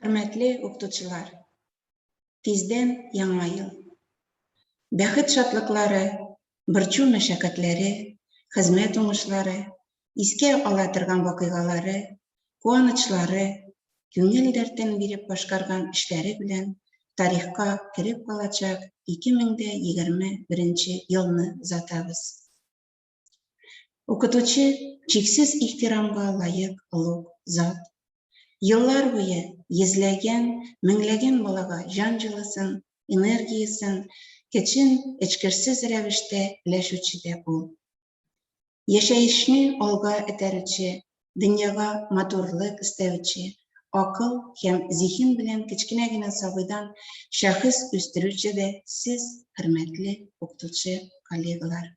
Хөрмәтле укытучылар, тиздән Яңа ел. Бәхет шатлыклары, борчу мәшәкатьләре, хезмәт уңышлары, искә ала торган вакыйгалары, куанычлары, күңел дәртен биреп башкарган эшләре белән тарихка кереп калачак 2021 елны озатабыз. Укытучы чиксез ихтирамга лаек олуг зат. Еллар буе йөзләгән, меңләгән балага җан җылысын, энергиясен, көчен эчкерсез рәвештә өләшүче дә ул. Яшәешне алга этәрүче, дөньяга матурлык өстәүче, акыл һәм зиһен белән кечкенә генә сабыйдан шәхес үстерүче дә сез, хөрмәтле укытучы коллегалар.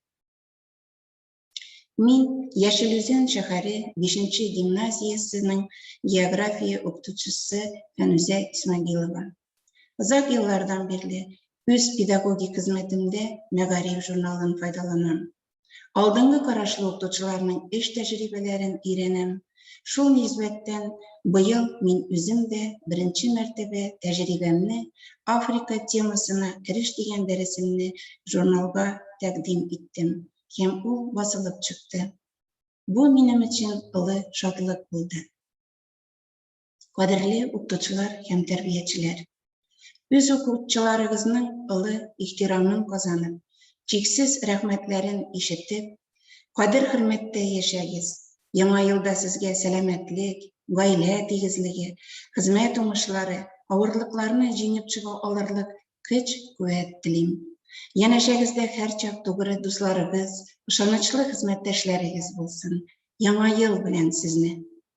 Мин Яшел Үзән шәһәре 5 гимназиясенең география укытучысы Фәнүзә Исмагилова. Озак еллардан бирле үз педагогик хезмәтемдә Мәгариф журналын файдаланам. Алдынгы карашлы укытучыларның эш тәҗрибәләрен өйрәнәм. Шул нисбәттән быел мин үзем дә беренче мәртәбә тәҗрибәмне Африка темасына кереш дигән дәресемне журналга тәкъдим иттем һәм ул басылып чыкты. Бу минем өчен олы шатлык булды. Кадерле укытучылар һәм тәрбиячеләр! Үз укучыларыгызның олы ихтирамын казанып, чиксез рәхмәтләрен ишетеп, кадер-хөрмәттә яшәгез. Яңа елда сезгә сәламәтлек, гаилә тигезлеге, хезмәт уңышлары, авырлыкларны җиңеп чыга алырлык көч-куәт телим. Янәшәгездә һәрчак тугры дусларыгыз, ышанычлы хезмәттәшләрегез булсын. Яңа ел белән сезне!